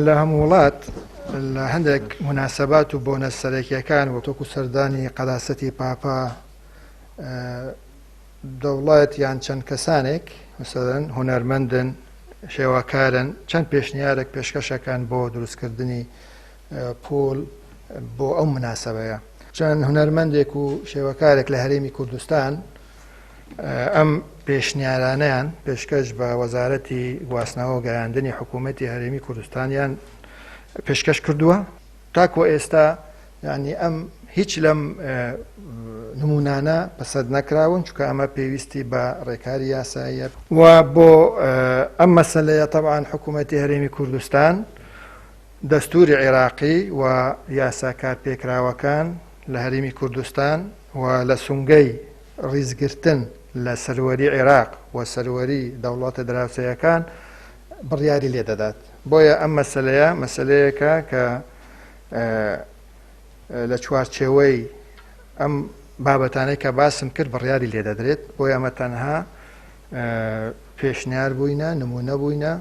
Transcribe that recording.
لە هەموو وڵات لە هەندێک موناسەبات و بۆنە سەرەکیەکان وەکو سەردانی قەداسەتی پاپا، دەوڵەت یان چەند کەسانێک مەسەلەن هونەرمەندن، شێوەکارن، چەند پێشنیارێک پێشکەشەکەن بۆ دروستکردنی پۆل بۆ ئەو مناسەبەیە. چەند هونەرمەندێک و شێوەکارێک لە هەرێمی کوردستان ئەم پێشنیارانەیان پێشکەش بە وەزارەتی گواستنەوە و گەیاندنی حکوومەتی هەرێمی کوردستانیان پێشکەش کردووە. تاکۆ ئێستا یانی ئەم هیچ لەم نمونانە پەسەند نەکراون، چونکە ئەمە پێویستی بە ڕێکاری یاساییە و بۆ ئەم مەسەلەیە تەبعەن حکوومەتی هەرێمی کوردستان دەستوری عێراقی و یاسا کارپێکراوەکان لە هەرێمی کوردستان و لە سونگەی ڕیزگرتن لە سەروەری عێراق و سەروەری دەوڵەتە دراوسێیەکان بڕیاری لێ دەدات. بۆیە ئەم مەسەلەیە مەسەلەیەکە کە لە چوارچێوەی ئەم بابەتانەی کە باسم کرد بڕیاری لێ دەدرێت. بۆیە ئەمە تەنها پێشنیار بووینە، نمونە بووینە.